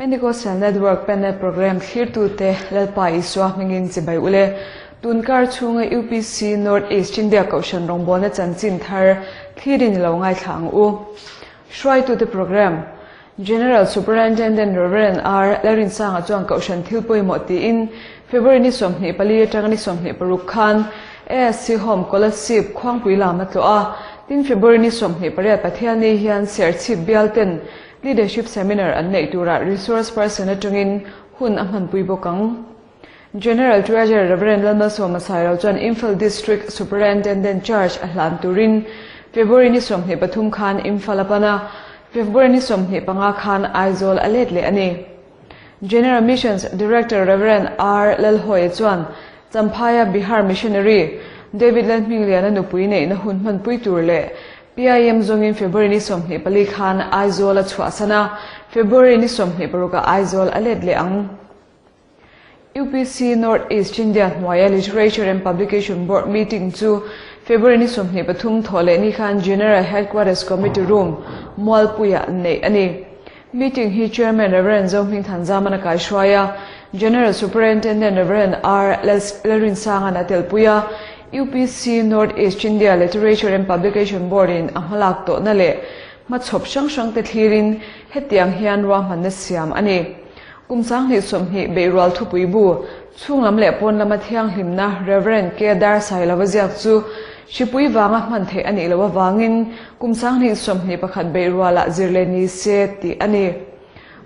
Pentecostal Network Panel Programme thlirtute Lalpa Isua hmingin chibai ule. Tunkar chhunga UPC North East India Kohhran rawngbawlna chanchin thar thlirin i lo ngaithla ang u. Hruaitute Programme, General Superintendent Rev. R. Lalrinsanga chuan Kohhran thil pawimawh tiin February ni 24 atanga ni 26 khan ASC Home Kolasib Khuangpui lam a tlawh a, tin February ni 28 Pathianni hian Serchhip bialten Leadership Seminar an neih turah Resource Person atangin hun a hmanpui bawk ang. General Treasurer Rev. Lalmalsawma Sailo chuan Imphal District Superintendent Charge a hlan turin February ni 23 khan Imphal a pan a, February ni 25 khan Aizawl a let leh a ni. General Missions Director Rev. R. Lalhawia chuan Champhaia Bihar Missionary David Lalhmingliana nupui neihna hun hmanpui tur leh PIM zawngin February ni 24 khan Aizawl a chhuahsan a, February ni 26 ah Aizawl a let leh ang. UPC North East India hnuaia Literature and Publication Board meeting chu February ni 23 thawh leh ni khan General Headquarters Committee Room, Mualpuiah neih a ni. Meeting hi Chairman Rev. Zohming Thanzaman a kaihruai a, General Superintendent Rev. R. Lalrinsanga'n a telpui a, UPC North East India Literature and Publication Board in a hmalak tawhna leh hmachhawp hrang hrangte thlirin hetiang hian ruahmanna siam a ni. Kum 2020 beihrual thupui bu, chhunglam leh pawn lama thianghlimna Rev. K. Dar Sailova ziak chu hripui vanga hman theih a nih loh avangin kum 2021 beihrualah zir leh ni se tih a ni.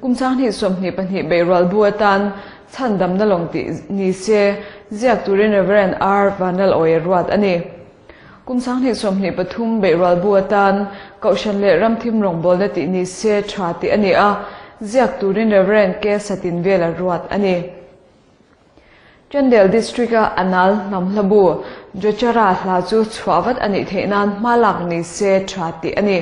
Kum 2022 beihrual bu atan chhandamna lawng tih ni se ziak turin Rev. R. Vanlal Awia ruat a ni. Kum 2023 beihrual bu atan Kohhran leh Ramthim rawngbawlna tih ni se tha tih a ni a, ziak turin Rev. K. Satin vela ruat a ni. Chandel District-a Anal hnam hla bu Jochara hla chu chhuah vat a nih theih nan hma lak ni se tha tih a ni.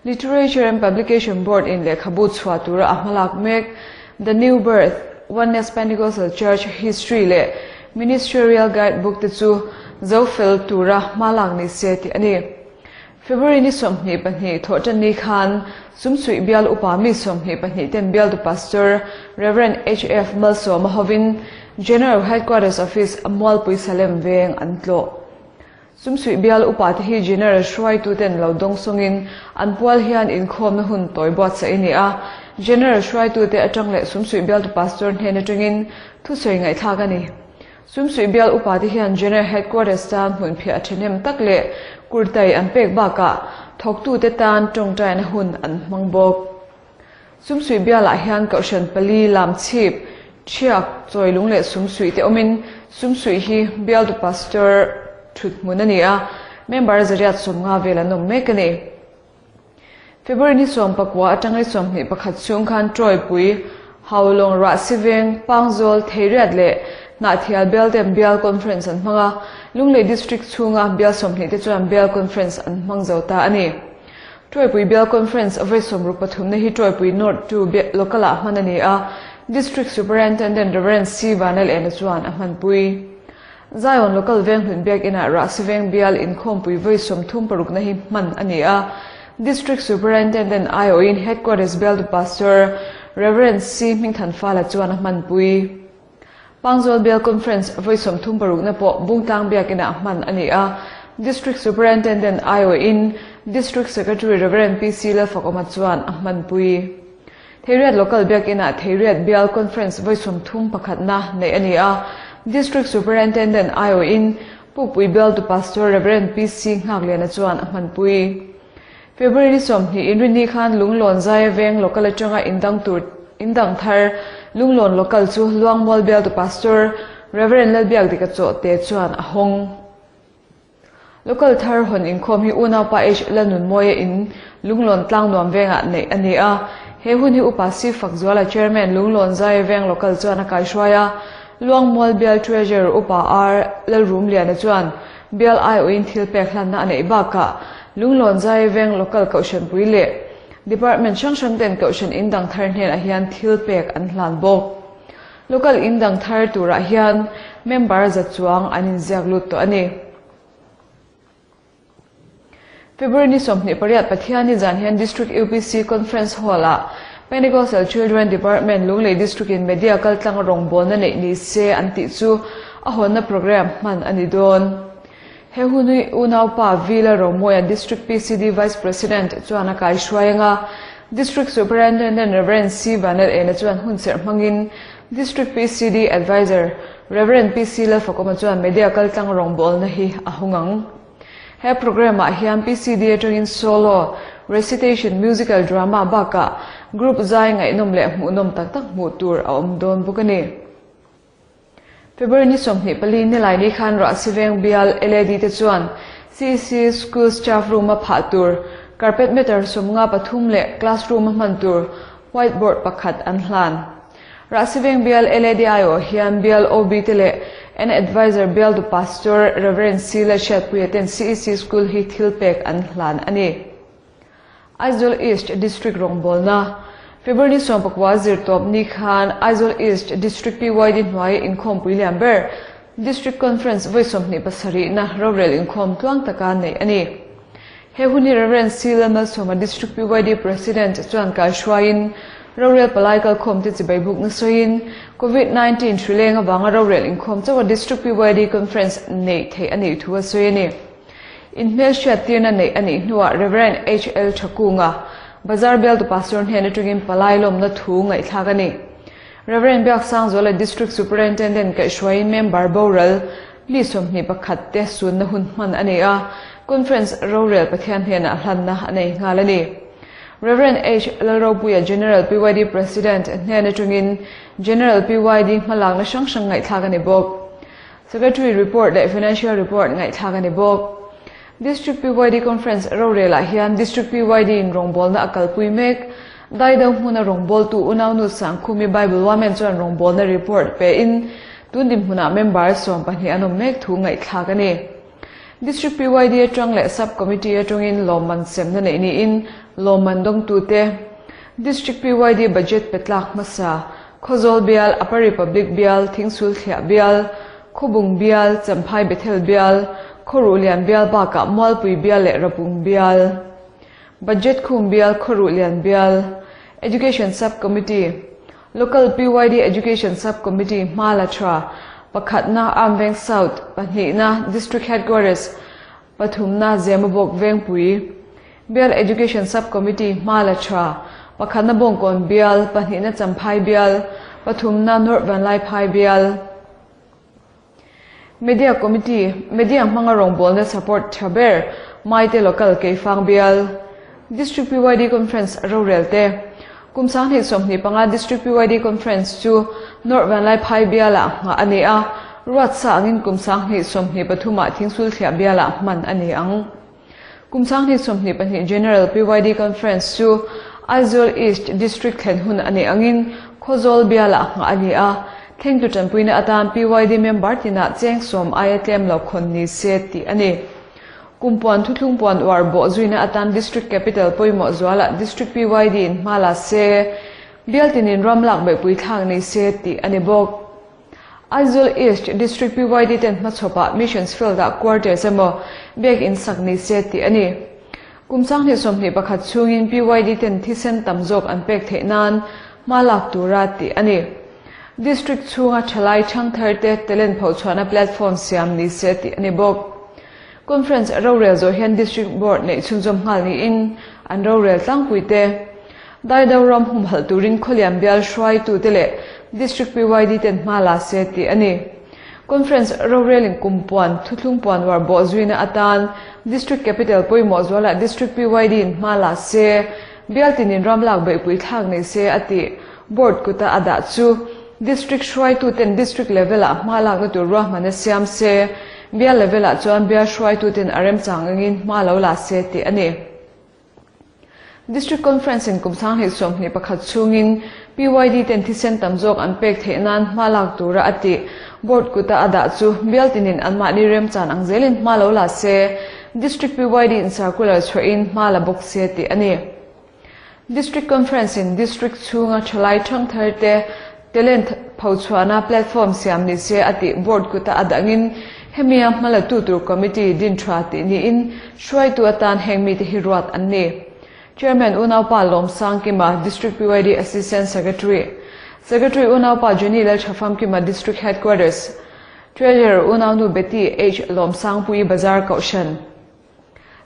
Literature and Publication Board in lehkhabu chhuah tura a hmalak mek The New Birth, Oneness Pentecostal Church History leh Ministerial Guide Book te chu zo fel tura hma lak ni se tih a ni. February ni 22 thawhtan ni khan Sumsuih bial upa mi 22 ten bialtu Pastor Rev. HF Malsawma hovin General Headquarters Office Mualpui Salem veng an tlawh. Sumsuih bial upa te hi General hruaitu ten lo dawng sawngin an pual hian inkhawmna hun tawi buatsaih a ni a. General hruaitu te atang leh Sumsuih bialtu Pastor hnen atangin thusawi ngaihthlak a ni. Sumsuih bial upa te hian General Headquarters tan hmunphiah thahnem tak leh kurtai an pek bakah thawktute tan tawngtaina hun an hmang bawk. Sumsuih bialah hian Kohhran pali lam chhip, thiak, chawilung leh sumsuih te awmin Sumsuih hi bialtu Pastor thut hmun a ni a, member zariat 50 vel an awm mek a ni. February ni 19 atanga ni 21 chhung khan Trawipui, Haulawng Rahsiveng, Pangzawl, Theiriat leh Hnahthial bialten bial conference an hmang a, Lunglei District chhunga bial 20 te chuan bial conference an hmang zo ta a ni. Trawipui bial conference vawi sawmruk pathumna hi Trawipui North 2 local ah hman a ni a, District Superintendent Rev. C. Vanlalena chuan a hmanpui. Zion Local Venghlun Biakinah Rahsiveng bial inkhawmpui vawi 36 na hi hman a ni a, District Superintendent aiawhin Headquarters bialtu Pastor Rev. C. Hmingthanfala chuan a hmanpui. Pangzawl Bial Conference vawi 36 na pawh Bungtlang Biakinah hman a ni a, District Superintendent aiawhin District Secretary Rev. PC Lalfakawma chuan a hmanpui. Theiriat Local Biakinah Theiriat Bial Conference vawi 31 na neih a ni a, District Superintendent aiawhin Pukpui Bialtu Pastor Rev. PC Nghakliana chuan a hmanpui. February ni 20 inrinni khan Lunglawn Zaia Veng Local atanga indang tur indang thar Lunglawn Local chu Luangmual Bialtu Pastor Rev. Lalbiakdika Chawhte chuan a hawng. Local thar hawn inkhawm hi unaupa H. Lalnunmawia in Lunglawn Tlangnuam vengah neih a ni a. He hun hi Upa Si Fakzuala Chairman Lunglawn Zaia Veng Local chuan a kaihruai a. Luangmual Bial Treasurer Upa R. Lalrumliana chuan bial aiawhin thil pek hlanna a neih bakah Lunglawn Zaia Veng Local Kohhranpui leh Department hrang hrang ten Kohhran indang thar hnenah hian thil pek an hlan bawk. Local indang thar turah hian member za chuang an inziak lut tawh a ni. February ni 28 Pathianni zan hian District UPC Conference Hall-ah Pentecostal Children Department Lunglei District in Media kaltlang rawngbawlna neih ni se an tih chu a hawnna programme hman a ni dawn. He hun hi unaupa Vila Romawia District PCD Vice President chuan a kaihruai anga District Superintendent Rev. C. Vanel Ena chuan hun serh hmangin District PCD Adviser Rev. PC Lalfakawma chuan media kaltlang rawngbawlna hi a hawng ang. He programme ah hian PCD atangin solo, recitation, musical drama bakah group zai ngaihnawm leh hmuhnawm tak tak hmuh tur a awm dawn bawk a ni. February ni 24 nilai ni khan Rahsiveng bial LAD te chuan CEC School Staff Room a phah tur carpet meter 53 leh classroom a hman tur white board pakhat an hlan. Rahsiveng bial LAD aiawh hian bial OB te leh an adviser bialtu Pastor Rev. C. Lalhriatpuia ten CEC School hi thil pek an hlan a ni. Aizawl East District rawngbawlna, February ni 19 zirtawp ni khan Aizawl East District PYD hnuai inkhawmpui lian ber District Conference vawi 27 na rorel inkhawm tluang taka neih a ni. He hun hi Rev. C. Lalmalsawma District PYD President chuan kaihruaiin rorel palai kalkhawmte chibai bukna sawiin Covid 19 hrileng avanga rorel inkhawm chauha District PYD Conference neih theih a nih thu a sawi a ni. Inhmelhriat tirna neih a nih hnuah Rev. HL Thakunga, Bazar bialtu Pastor hnen atangin palai lawmna thu ngaihthlak a ni. Rev. Biaksangzuala District Superintendent kaihhruaiin member boral mi 21 te sunna hun hman a ni a, Conference rorel Pathian hnenah hlanna a nei nghal a ni. Rev. H. Lalropuia General PYD President hnen atangin General PYD hmalakna hrang hrang ngaihthlak a ni bawk. Secretary Report leh Financial Report ngaihthlak a ni bawk. District PYD Conference rorelah hian District PYD in rawngbawlna a kalpui mek. Daido hmuna rawngbawltu unaunu Sangkhumi Bible Women chuan rawngbawlna report pein tun dinhmunah member 12 an awm mek thu ngaihthlak a ni. District PYD atang leh Sub Committee atangin lawmman semna neih niin lawmman dawngtute District PYD Budget pe tlak hmasa Khawzawl bial, Upper Republic bial, Thingsul Thliah bial, Khawbung bial, Champhai Bethel bial, Khawruhlian bial bakah Mualpui bial leh Rapung bial. Budget Khum bial, Khawruhlian bial, Education Sub Committee, Local PYD Education Sub Committee hma la tha, pakhatna Armveng South, pahnihna District Headquarters, pathumna Zemabawk Vengpui, Bial Education Sub Committee hma la tha, pakhatna Bawngkawn bial, pahnihna Champhai bial, pathumna North Vanlaiphai bial. Media Committee, Media hmanga rawngbawlna support tha ber, Maite Local Keifang bial. District PYD Conference rorel te. Kum 2025 District PYD Conference chu North Vanlaiphai bialah nghah a ni a, ruatsa angin kum 2023 ah Thingsul Thliah bialah hman a ni ang. Kum 2022 General PYD Conference chu Aizawl East District thlen hun a nih angin Khawzawl bialah nghah a ni a, thlengtu tanpuina atan PYD member tinah cheng sawm aia tlem lo khawn ni se tih a ni. Kumpuan thuthlung puan uar bawh zuina atan District Capital pawimawh zualah District PYD in hma la se, bial tinin ram lak beihpui thlak ni se tih a ni bawk. Aizawl East District PYD ten hmachhawpah Missions Field-ah quarters emaw biak in sak ni se tih a ni. Kum 2021 chhungin PYD ten thisen tam zawk an pek theih nan hma lak tura tih a ni. District chhunga thalai thangthar te talent phochhuahna platform siam ni se tih a ni bawk. Conference rorel zawh hian District Board neih chhunzawm nghal niin an rorel tlangpui te. Daido ram humhalh turin khawlian bial hruaitute leh District PYD ten hma la se tih a ni. Conference rorelin kum puan thuthlung puan uar bawh zuina atan District Capital pawimawh zualah District PYD in hma la se, bial tinin ram lak beihpui thlak nei se a tih Board kuta a dah chu District hruaituten District level-ah hma lakna tur ruahmanna siam se, bial level-ah chuan bial hruaituten a remchang angin hma lo la se tih a ni. District Conference in kum 2021 chhungin PYD ten thisen tam zawk an pek theih nan hma lak tura a tih Board kuta a dah chu bial tinin anmahni remchan ang zelin hma lo la se, District PYD in circular chhuahin hma la bawk se tih a ni. District Conference in District chhunga thalai thangthar te talent phochhuahna platform siam ni se a tih Board kuta a dangin hemia hmalatu tur committee din tha tih niin hruaitu atan heng mite hi ruat an ni. Chairman Unaupa Lawmsangkima, District PYD Assistant Secretary, Secretary Unaupa Jenny Lalthafamkima, District Headquarters, Treasurer Unaunu Betty H Lawmsangpuii Bazar Kohhran.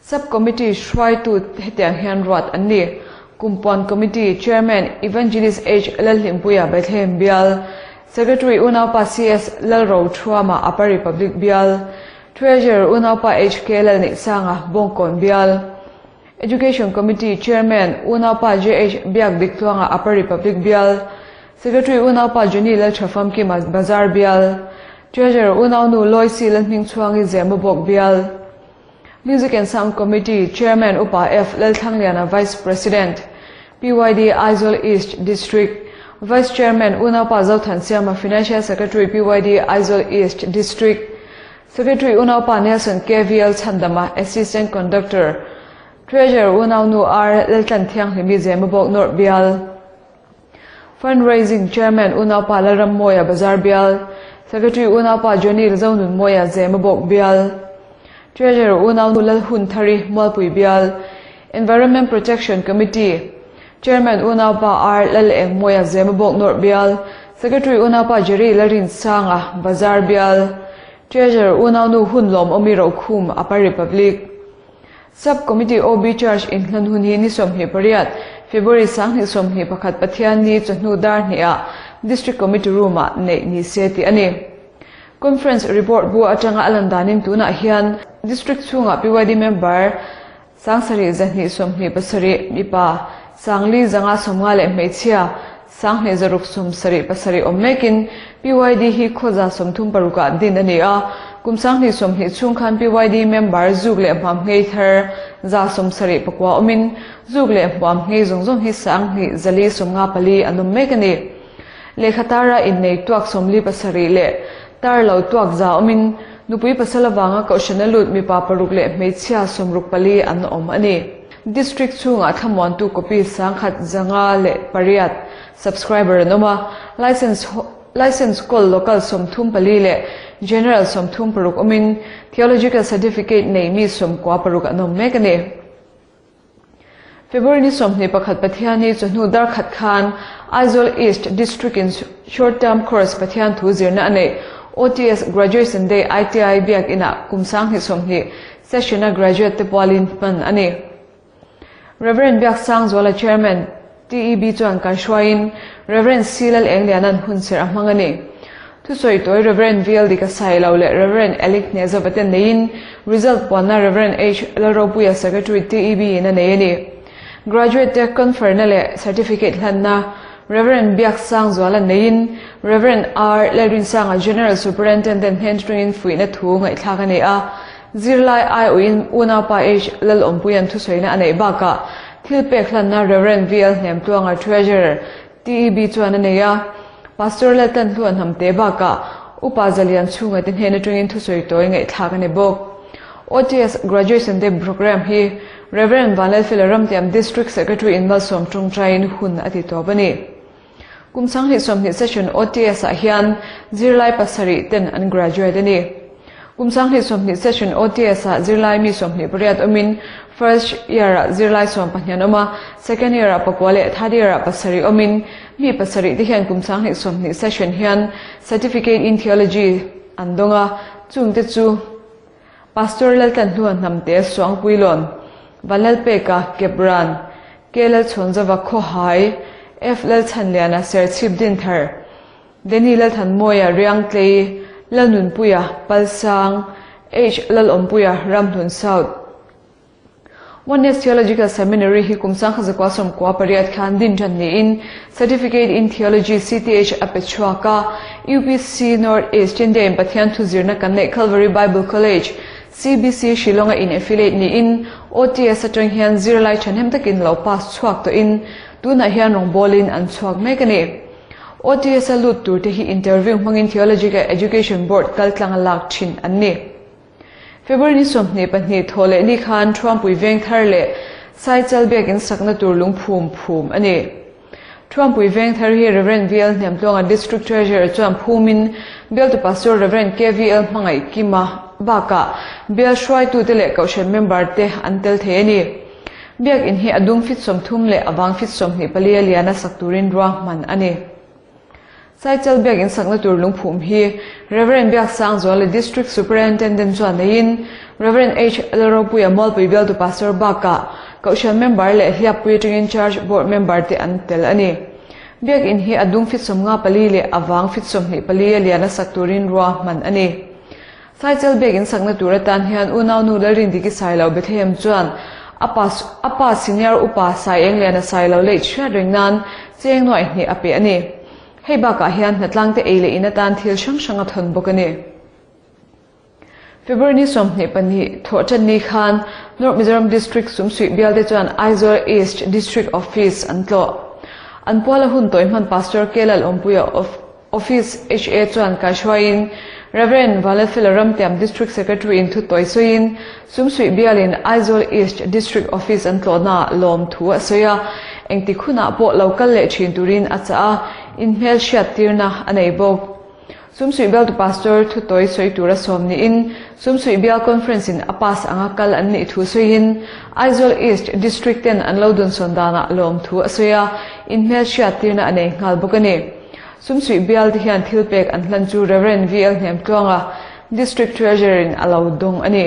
Sub Committee hruaitu hetiang hian ruat an ni. Kumpuan Committee Chairman Evangelist H Lalhlimpuia Bethlehem Bial, Secretary Unaupa CS Lalrothuama Upper Republic Bial, Treasurer Unaupa HK Lalneihsanga Bawngkawn Bial, Education Committee Chairman Unaupa JH Biakdiktluanga Upper Republic Bial, Secretary Unaupa Jenny Lalthafamkima Bazar Bial, Treasurer Unaunu Loicy Lalhmingchhuangi Zemabawk Bial, Music and Sound Committee Chairman Upa F Lalthlangliana Vice President, PYD Aizawl East District, Vice Chairman Unaupa Zothansiama Financial Secretary PYD Aizawl East District, Secretary Unaupa Nelson KVL Chhandama Assistant Conductor, Treasurer Unaunu R Laltlanthianghlimi Zemabawk North Bial, Fundraising Chairman Unaupa Lalrammawia Bazar Bial, Secretary Unaupa Johnny Zonunmawia Zemabawk Bial, Treasurer Unaunu Lalhunthari Mualpui Bial, Environment Protection Committee Chairman Unaupa R Lalengmawia Zemabawk North Bial, Secretary Unaupa Jerry Lalrinsanga Bazar Bial, Treasurer Unaunu Hunlawm Awmi Rokhum Upper Republic. Sub Committee OB Charge inhlan hun hi ni 28 February 2021 Pathianni chawhnu dar hnihah District Committee Room-ah neih ni se tih a ni. Conference report bu atanga a lan danin tunah hian District chhungah PYD member 7227 mipa, 550 leh hmeichhia 2677 awm mekin PYD hi khawza 36 ah din a ni a. Kum 2020 chhung khan PYD member zuk leh hmuam nghei thar 74 awmin zuk leh hmuam nghei zawng zawng hi 2454 an awm mek a ni. Lehkha tara innei tuak 47 leh tar lo tuak 100 awmin nupui pasal avanga kohhrana lut mipa paruk leh hmeichhia 64 an awm a ni. District chhungah thlamuantu copy 1108 subscriber an awm a, licence licence kawl local 34 leh general 36 awmin theological certificate nei mi 96 an awm mek a ni. February ni 21 Pathianni chawhnu dar khat khan Aizawl East District in Short Term Course Pathian thu zirna a neih OTS Graduation Day ITI biak inah kum 2020 Session a graduate te pualin hman a ni. Rev. Biaksangzuala Chairman, TEB chuan kaihruaiin Rev. C Lal Engliana'n hunserh a hmang a ni. Thusawi tawi Rev. VL Dika Sailo leh Rev. Elik Hnehzova te neiin result puanna Rev. H Lalropuia Secretary TEB in a nei a ni. Graduate te conferna leh certificate hlanna Rev. Biaksangzuala neiin Rev. R Lalrinsanga General Superintendent hnen tungin fuihna thu ngaihthlak a ni a. Zirlai aiawhin Unaupa H Lalawmpuia'n thusawiina a neih bakah thil pek hlanna Rev. VL Hnemtluanga Treasurer, TEB chuan a nei a. Pastor Laltan Hluan Hnamte bakah Upa Zalian chhunga te hnen atangin thusawi tawi ngaihthlak a ni bawk. OTS Graduation Day Programme hi Rev. Vanlalfela Ramtiam District Secretary in malsawm tawngtaiin hun a ti tawp a ni. Kum 2020 session OTS ah hian zirlai pasarih ten an graduate a ni. Kum 2020 session OTS ah zirlai mi 28 awmin first year ah zirlai 12 an awm a, second year ah pakua leh third year ah pasarih awmin mi pasarih te hian kum 2020 session hian Certificate in Theology an dawng a, chungte chu Pastor Laltlanhlua Hnamte Suangpuilawn, Vanlalpeka Kepran, K Lalchhawnzova Khawhai, F Lalchhanliana Serchhip Dinthar, Danny Lalthanmawia Riangtlei, Lalnunpuia Palsang, H Lalawmpuia Ramhlun South. Oneness Theological Seminary hi kum 1998 khan din tan niin Certificate in Theology, CTH, a pe chhuak a. UPC North East India in Pathian thu zirna kan neih Calvary Bible College, CBC, Shillong a in affiliate niin OTS atang hian zirlai thahnem takin lo pass chhuak tawhin tunah hian rawngbawlin an chhuak mek a ni. OTS a lut turte hi interview hmangin Theological Education Board kaltlang a lak thin an ni. February ni 22 thaw leh ni khan Thuampui veng thar leh Saichal biakin sakna tur lungphum phum a ni. Thuampui veng thar hi Rev. VL Hnemtluanga District Treasurer chuan phumin Bialtu Pastor Rev. KVL Hmangaih Kima bakah bial hruaitute leh kohhran member te an tel thei a ni. Biakinn hi a dung fit 30 leh a vang fit 24 a lian a sak turin ruahman a ni. Saichal biakinn sakna tur lungphum hi Rev. Biaksangzuala leh District Superintendent chuan neiin Rev. H. Lalropuia Mualpui bialtu Pastor bakah Kohhran member leh Hliappui atangin Church Board member te an tel a ni. Biakinn hi a dung fit 54 leh a vang fit 24 a lian a sak turin ruahman a ni. Saichal biakinn sakna tur atan hian unaunu Lalrindiki Sailo Bethlehem chuan a pa a pa senior upa Sai Engliana Sailo leh chhiat reng nan cheng nuaih hnih a pe a ni. Hei bakah hian hnatlang te ei leh in atan thil hrang hrang a thawn bawk a ni. February ni 22 thawhṭan ni khan North Mizoram District Sumsuih bialte chuan Aizawl East District Office an tlawh. An puala hun tawi hman Pastor K Lalawmpuia of Office HA chuan kaihruaiin Rev. Vanlalfela Ramtiam District Secretary in thu tawi sawiin Sumsuih bialin Aizawl East District Office an tlawhnaah lawm thu a sawi a, engtik hunah pawh lo kal leh thin turin a chah a, inhmel hriat tirna a nei bawk. Sumsuih bialtu Pastor thu tawi sawi tura sawm niin Sumsuih bial Conference in a pass anga kal an nih thu sawiin Aizawl East District ten an lo dunsawn danah lawm thu a sawi a, inhmel hriat tirna a nei nghal bawk a ni. Sumsuih bial te hian thil pek an hlan chu Rev. VL Hnemtluanga, District Treasurer in a lo dawng a ni.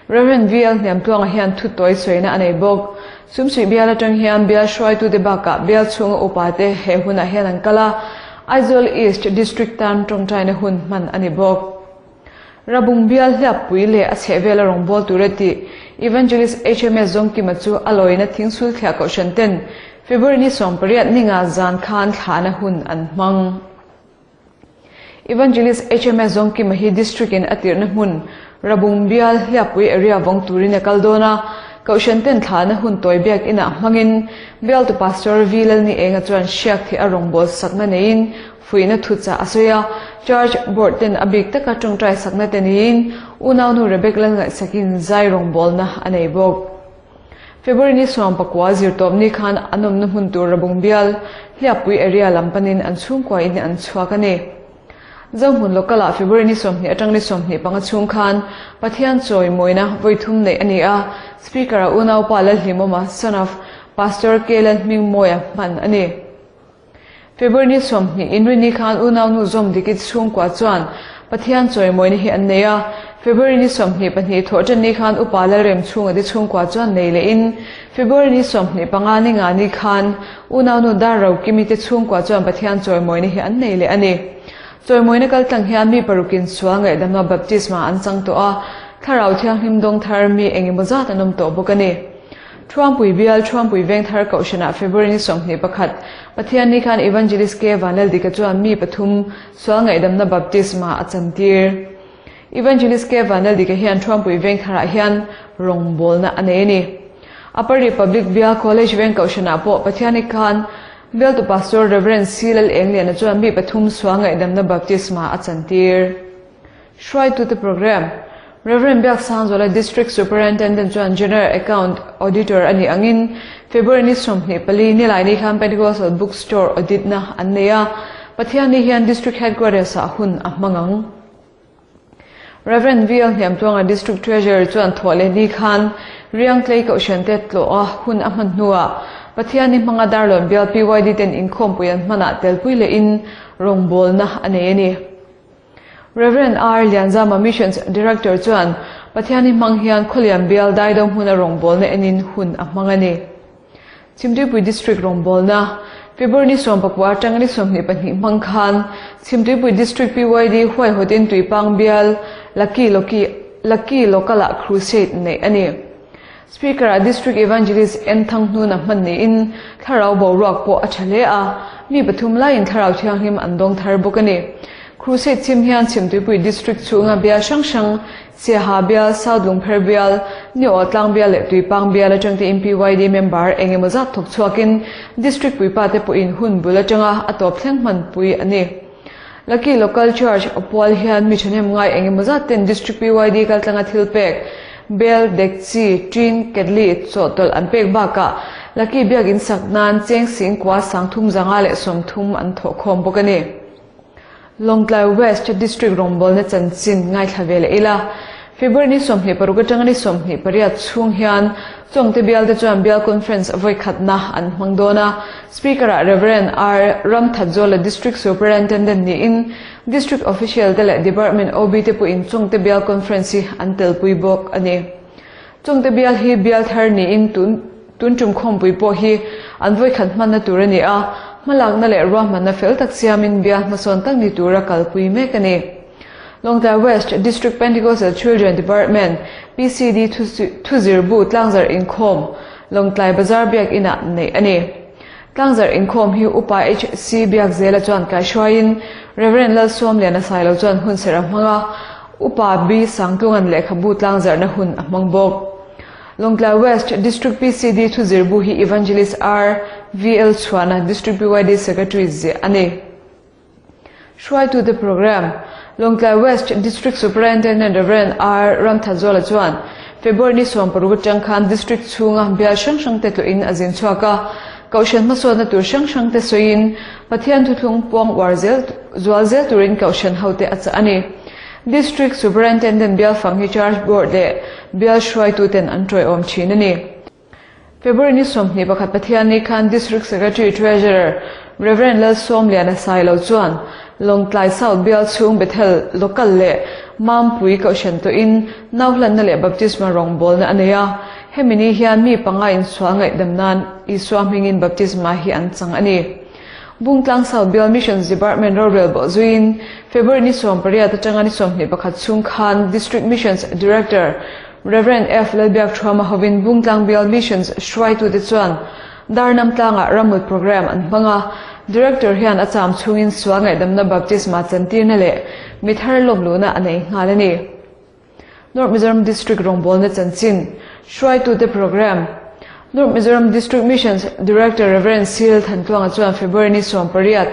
Rev. VL Hnemtluanga hian thu tawi sawina a nei bawk. Sumsuih bial atang hian bial hruaitute bakah bial chhunga upa te he hunah hian an kal a, Aizawl East District tan tawngtaina hun hman a ni bawk. Rabung bial hliappui leh a chhehvela rawngbâwl tura tih Evangelist HMS Zawngkima chu a lawina thingsul thliah kohhran ten February ni 18 ninga zan khan thlahna hun an hmang. Evangelist HMS Zawngkima hi District in a tirhna hmun Rabung bial hliappui area vawng turin a kal dawn a, kohhran ten thlahna hun tawi biak inah hmangin bialtu Pastor V Lalnienga chuan hriak thih a rawngbâwl sakna neiin Fuihna thuchah a sawi a, Church Board ten a bik taka tawngtai sakna te niin unaunu Rebecca Lalngaihsakin zai rawngbawlna a nei bawk. February ni 19 zirtawp ni khan an awmna hmun tur Rabung bial, Hliappui area lam panin an chhungkua in an chhuak a ni. Zohmun Local ah February ni 20 atang ni 25 chhung khan Pathian chawimawina vawi thum neih a ni a, Speaker ah unaupa Lalhlimawma, son of Pastor K Lalhmingmawia hman a ni. February ni 20 Inrini khan unaunu Zawmdiki chhungkua chuan Pathian chawimawina hi an nei a. February ni 22 thawhṭan ni khan Upa Lalrem chhungate chhungkua chuan nei lehin February ni 25 ni nga ni khan unaunu Darrokimi te chhungkua chuan Pathian chawimawina hi an nei leh a ni. Chawimawina kaltlang hian mi parukin sual ngaihdamna baptisma an chang tawh a, Thlarau Thianghlim dawng thar mi engemaw zat an awm tawh bawk a ni. Thuampui bial Thuampui Vengthar Kohhranah February ni 21, Pathianni khan Evangelist K. Vanlaldika chuan mi pathum sual ngaihdamna baptisma a chantir. Evangelist K. Vanlaldika hian Thuampui Vengtharah hian rawngbawlna a nei a ni. Upper Republic Bial College Veng Kohhranah pawh Pathianni khan bialtu Pastor Rev. C. Lalengliana chuan mi pathum sual ngaihdamna baptisma a chantir. Hruaitute Programme, Rev. Biaksangzuala District Superintendent chuan General Account Auditor a nih angin February ni 24 Nilaini khan Pentecostal Book Store audit na an nei a, Pathianni hian District Headquarters ah hun a hmang ang. Rev. VL Hniamtluanga District Treasurer chuan thawh leh ni khan Riangtlei Kohhran te tlawh a hun a hman hnuah Pathianni hmanga Darlawn bial PYD ten inkhawmpui an hmanah telpui lehin rawngbawlna a nei a ni. Rev. R. Lianzama Missions Director chuan Pathianni hmang hian Khawlian bial Daido hmuna rawngbawlna enin hun a hmang a ni. Chhimtuipui District rawngbawlna, February ni 19 atanga ni 22 hmang khan Chhimtuipui District PYD huaihawtin Tuipang bial Lucky Loki Lucky Local-ah Crusade neih a ni. Speaker-ah District Evangelist N. Thanghnuna hman niin thlarau boruak pawh a tha hle a, mi pathum laiin thlarau thianghlim an dawng thar bawk a ni. Crusade chhim hian Chhimtuipui District chhunga bial hrang hrang, Siaha bial, South Lungpher bial, Niawh Tlang bial leh Tuipang bial atang te in PYD member eng emaw zat thawk chhuakin District puipa te pawhin hun bul atanga a tawp thleng hmanpui a ni. Lucky Local Church pual hian mi thahnem ngai eng emaw zat ten District PYD kaltlanga thil pek, bel, dekchi, tin, ketli, chawhtawlh an pek bakah Lucky biakinn sak nan cheng sing kua sang thum zanga leh 30 an thawh khawm bawk a ni. Lawngtlai West District rawngbawlna chanchin ngaithla ve leh ila, February ni 26 atanga ni 28 chhung hian. Chawngte bialte chuan Bial Conference vawi khatna an hmang dawn a. Speaker-ah Rev. R. Ramthatzawla District Superintendent niin District Official te leh Department OB te pawhin Chawngte Bial Conference hi an telpui bawk a ni. Chawngte bial hi bial thar niin tun tun tum khawmpui pawh hi an vawi khat hmanna tur a ni a, hmalakna leh ruahmanna fel tak siamin bial hmasawn tak ni tura kalpui mek a ni. Lawngtlai West District Pentecostal Children Department, PCD, thuzirbu tlangzarh inkhawm Lawngtlai Bazar Biakinah neih a ni. Tlangzarh inkhawm hi Upa HC Biakzela chuan kaihruaiin Rev. Lalsawmliana Sailo chuan hun serh a hmang a, Upa B Sangtlunga'n lehkhabu tlangzarhna hun a hmang bawk. Lawngtlai West District PCD thuzirbu hi Evangelist R VL Chhuana District PYD Secretary ziah a ni. Hruaitute Programme, Lawngtlai West District Superintendent Rev. R. Ramthazuala chuan February ni 16 atang khan District chhunga bial hrang hrangte tlawhin a zin chhuak a, Kohhran hmasawnna tur hrang hrangte sawiin Pathian thuthlung puang uar zel zual zel turin Kohhran hote a chah a ni. District Superintendent bial fang hi Church Board leh bial hruaituten an tawiawm thin a ni. February ni 21 Pathianni khan District Secretary Treasurer Rev. Lalsawmliana Sailo chuan Lawngtlai South bial chhung Bethel Local leh Mampui Kohhran tawhin nauhlanna leh Baptisma rawngbawlna a nei a. Hemi ni hian mi panga insual ngaihdam nan Isua hmingin Baptisma hi an chang a ni. Bungtlang South bial Missions Department rorel bawh zuiin February ni 18 atanga ni 21 chhung khan District Missions Director Rev. F. Lalbiakthuama hovin Bungtlang Bial Missions hruaitute chuan Darnam tlangah ramut programme an hmang a, Director hian a cham chhungin sual ngaihdamna baptisma chantirna leh mi thar lawmluhna a nei nghal a ni. North Mizoram District rawngbawlna chanchin hruaitute programme North Mizoram District Missions Director Rev. Cyril Thantluanga chuan February ni 18,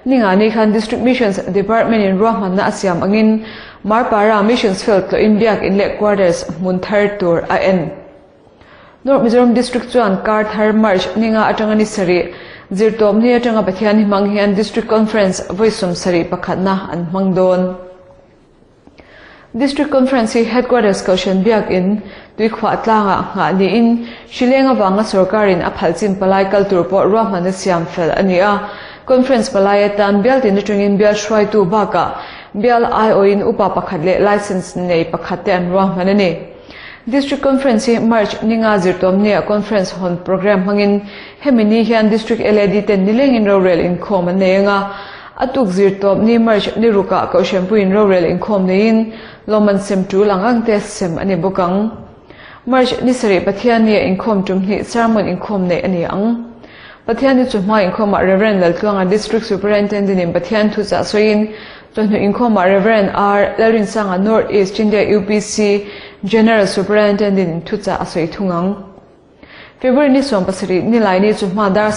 ningani khan District Missions Department-in ruahmanna a siam angin Marpara Missions Field tlawhin biak in leh quarters hmun thar tur a en. North Mizoram District chuan kar thar March ninga atanga ni sarih, zirtawpni atanga Pathian hi hmang hian District Conference vawi 71 pakhatna an hmang dawn. District Conference hi Headquarters Kohhran biak in Tuikhuah tlangah nghah niin Hrileng avanga sorkarin a phal chin palai kal tur pawh ruahmanna siam fel a ni a. Conference palai atan bial tin atangin bial hruaitu bakah bial aiawhin upa pakhat leh license nei pakhat te an ruahman a ni. District Conference hi March ninga zirtawmnia Conference hawn programme hmangin hemi ni hian District LAD ten nilengin rorel inkhawm an nei anga, A tuk zirtawp ni March ni rukah Kohhranpuiin rorel inkhawm neiin lawmman sem tul ang ang te sem a ni bawk ang. March ni sarih Pathiannia inkhawm tum hnih sermon inkhawm neih a ni ang. Pathianni chawhma inkhawmah Rev. Laltluanga District Superintendent in Pathian thuchah sawiin chawhnu inkhawmah Rev. R. Lalrinsanga North East India UPC General Superintendent in thuchah a sawi thung ang. February ni 17 Nilaini chawhma dar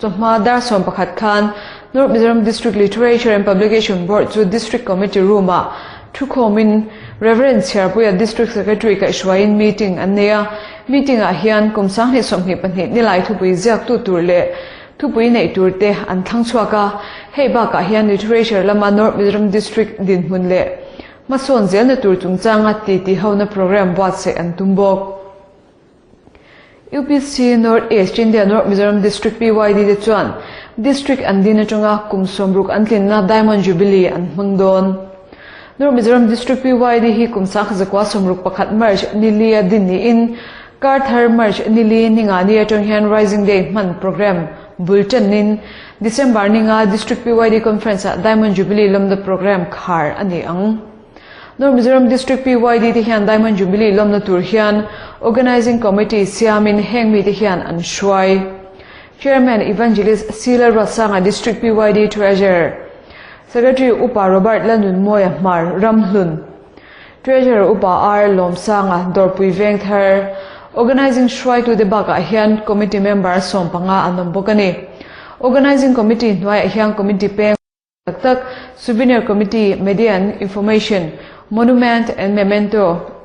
chawhma dar 11 khan North Mizoram District Literature and Publication Board chu District Committee Room-ah thukhawmin Rev. Chhiarpuia District Secretary kaihhruaiin meeting an nei a. Meeting-ah hian kum 2022 Nilai thupui ziaktu tur leh thupui neih tur te an thlang chhuak a. Hei bakah hian Literature lama North Mizoram District dinhmun leh hmasawn zelna tur chungchanga titi hona programme buatsaih an tum bawk. UPC North East India North Mizoram District PYD te chuan District an din atanga kum 60 an tlinna Diamond Jubilee an hmang dawn. North Mizoram District PYD hi kum 1961 March ni li a din niin kar thar March ni li ninga ni atang hian Rising Day hman programme bul tanin December ninga District PYD Conference ah Diamond Jubilee lawmna programme khar a ni ang. North Mizoram District PYD te hian Diamond Jubilee lawmna tur hian Organising Committee siamin heng mite hian an hruai. Chairman Evangelist C. Lalruatsanga District PYD Treasurer Secretary Upa Robert Lalnunmawia Hmar Ramhlun Treasurer Upa R. Lawmsanga Dawrpui Vengthar Organising hruaitute bakah hian Committee member 15 an awm bawk a ni. Organising Committee hnuaiah hian Committee peng Tak tak, Souvenir Committee, Media and Information, Monument and Memento,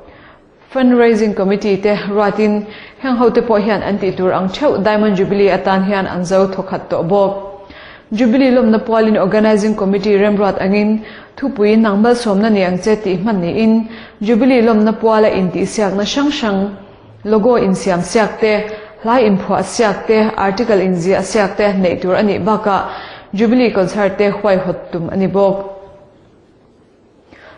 Fundraising Committee te ruatin heng hote pawh hian an tih tur ang theuh Diamond Jubilee atan hian an zo thawkhat tawh bawk. Jubilee lawmna pualin Organising Committee remruat angin thupui nang malsawmna ni ang che tih hman niin Jubilee lawmna puala intihsiakna hrang hrang. Logo insiam siak te, hla inphuah siak te, article inziah siak te neih tur a nih bakah Jubilee Concert te huaihawt tum a ni bawk.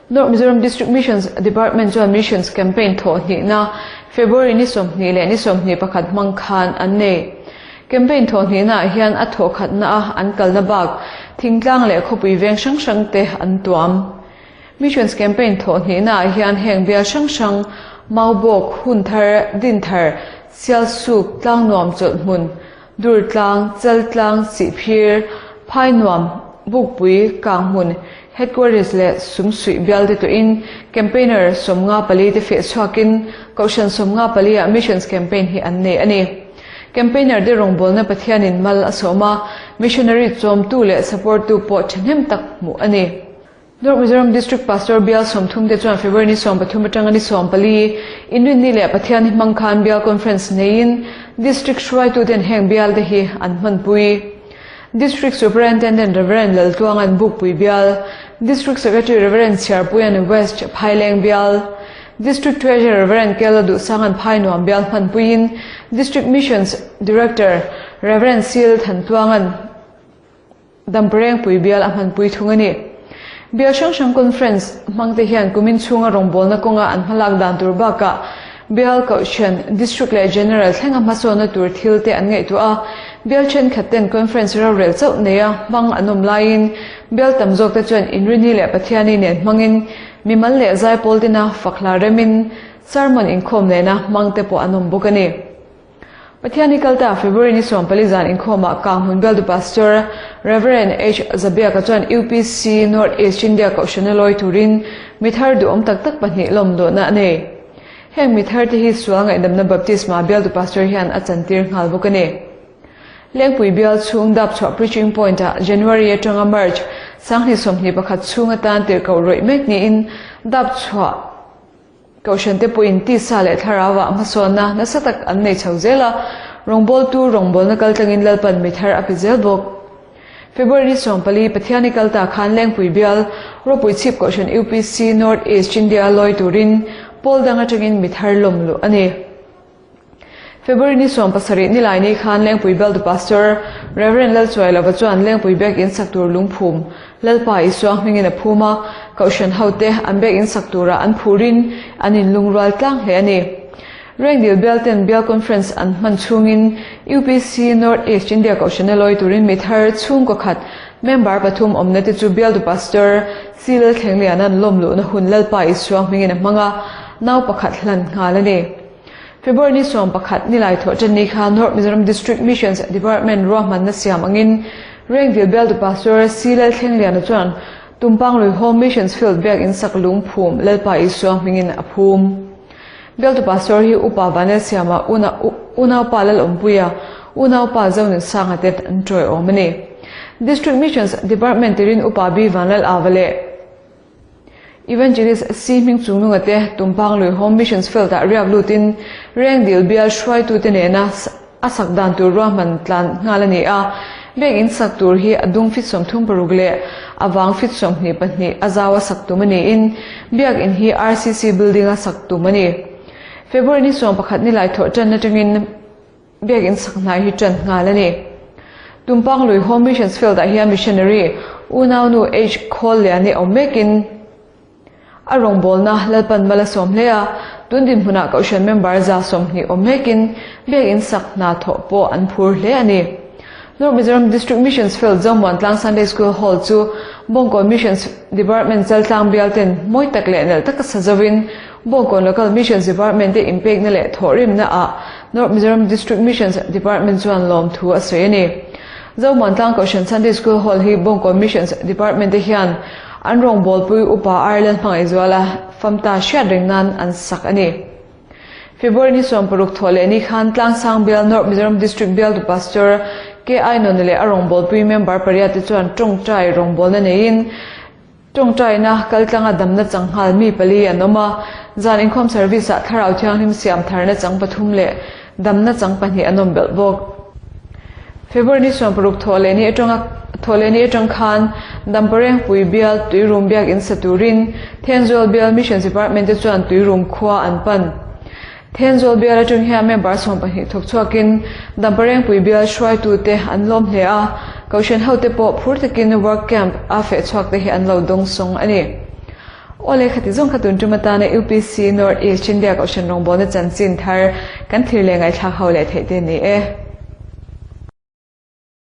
North Mizoram District Missions Department chuan Missions Campaign thawh hnihna February ni 20 leh ni 21 hmang khan an nei. Campaign thawh hnihnaah hian a thawh khatna a an kalna bak thingtlang leh khawpui veng hrang hrang te an tuam. Missions Campaign thawh hnihnaah hian heng bial hrang hrang, Maubawk, Hunthar, Dinthar, Sialsuk, Tlangnuam chawlhhmun, Durtlang, Chaltlang, Sihphir, Phainuam, Bukpui, Kanghmun, Headquarters leh Sumsuih bial te tawhin Campaigner 54 te feh chhuakin Kohhran 54 ah Missions Campaign hi an nei a ni. Campaigner te rawngbawlna Pathianin mal a sawm a, Missionary chawmtu leh support tu pawh thahnem tak hmuh a ni. North Mizoram District Pastor Bial 30 te chuan February ni 13 atanga ni 14 Inrinni leh Pathian hi hmang khan Bial Conference neiin District hruaituten heng bial te hi an hmanpui. District Superintendent Rev. Laltluanga'n Bukpui Bial, District Secretary Rev. Chhiarpuia'n West Phaileng Bial, District Treasurer Rev. Kela Duhsanga'n Phainuam Bial hmanpuiin District Missions Director Rev. Sil Thantluanga'n Damparengpui bial a hmanpui thung a ni. Bial hrang hrang conference hmangte hian kumin chhunga rawngbawlna kawnga an hmalak dan tur bakah bial kohhran, district leh general thlenga hmasawnna tur thil te an ngaihtuah a. Bial thenkhat ten conference rorel chauh neia hmang an awm laiin bial tam zawk te chuan Inrini leh Pathiani nen hmangin mimal leh zaipawl tina fakhla remin sermon inkhawm nena hmang te pawh an awm bawk a ni. Pathian hi kalta February ni 14 zan inkhawmah Kanghmun Bialtu Pastor Rev. H. Zabiaka chuan UPC North East India Kohhrana lawi turin mi thar duhawm tak tak pahnih lawm luhna a nei. Heng mi thar te hi sual ngaihdamna Baptisma Bialtu Pastor hian a chantir nghal bawk a ni. Lengpui bial chhung Dapchhuah Preaching Point ah January atanga March 2021 chhung atan tirhkoh rawih mek niin Dapchhuah Kohhran te pawhin tisa leh thlarauah hmasawnna nasa tak an nei chho zel a, rawngbawltu rawngbawlna kaltlangin Lalpan mi thar a pe zel bawk. February 14, Pathiani kalta khan Lengpui bial, Ropui Chhip Kohhran UPC North East India lawi turin pawl dang atangin mi thar lawm luh a ni. February ni 17 nilai ni khan Lengpui Bialtu Pastor Rev. Lalchuailova chuan Lengpui Biak In sak tur lungphum Lalpa Isua hmingin a phum a, Kohhran hote an Biak In sak turah an phurin an inlungrual tlang hle a ni. Rengdil Bialten Bial Conference an hman chhungin UPC North East India Kohhrana lawi turin mi thar chhungkaw khat member pathum awmna te chu Bialtu Pastor C. Lalthlengliana'n lawmluhna hun Lalpa Isua hmingin a hmang a, nau pakhat hlan nghal a ni. February ni 11 nilai thawh ṭan ni kha North Mizoram District Missions Department ruahmanna siam angin Rengdil Bialtu Pastor C. Lalthlengliana chuan Tumpang Lui Home Missions Field Biak In sak lungphum Lalpa Isua hmingin a phum. Bialtu Pastor hi Upa Vanlalsiama unaupa Lalawmpuia unaupa Zonunsanga te an ṭawiawm a ni. District Missions Department tirin Upa B. Vanlal-ava leh Evangelist C. Hming Chungnunga te Tumpang Lui Home Missions Field ah riak lutin Rengdil bial hruaitute nena a sak dan tur ruahman tlan nghal a ni a. Biak in sak tur hi a dung fit 36 leh a vang fit 22 a zau a sak tum a niin Biak in hi RCC building a sak tum a ni. February ni 11 nilai thawh tan atangin Biak in sak hnai hi ṭan nghal a ni. Tumpang lui Home Missions Field ah hian missionary unaunu H. Khawlliani awm mekin a rawngbawlna Lalpan mal a sawm hle a, tun dinhmunah Kohhran member 120 awm mekin biak in sak hna thawh pawh an phur hle a ni. North Mizoram District Missions Field Zomuan Tlang Sunday School Hall chu Bawngkawn Missions Department Chaltlang bial ten mawi tak leh nalh taka sa zovin Bawngkawn Local Missions Department te inpekna leh thawhrimna ah North Mizoram District Missions Department chuan lawmthu a sawi a ni. Zomuan Tlang Kohhran Sunday School Hall hi Bawngkawn Missions Department te hian an rawngbawlpui Upa Ireland hmangaihzuala famta hriat reng nan an sak a ni. February ni 16 thawh leh ni khan Tlangsang bial North Mizoram District bialtu Pastor KI Nuna leh a rawngbawlpui member pariat te chuan tawngtai rawngbawlna neiin Tawngtaina kaltlanga damna chang nghal mi pali an awm a, zan inkhawm service ah Thlarau Thianghlim siam tharna chang pathum leh damna chang pahnih an awm belh bawk. February ni 16 thawh leh ni atanga thawh leh ni atang khan Damparengpui bial Tuirum biak in sa turin Thenzawl bial Missions Department te chuan Tuirum khua an pan. Thenzawl bial atang hian member 12 thawk chhuakin Damparengpui bial hruaitute an lawm hle a, Kohhran hote pawh phur takin work camp a feh chhuak te hi an lo dawng sawng a ni. Aw le khati zawng kha tun tum atana UPC North East India Kohhran rawngbawlna chanchin thar kan thlir leh ngaihthlak ho leh theih te ni e.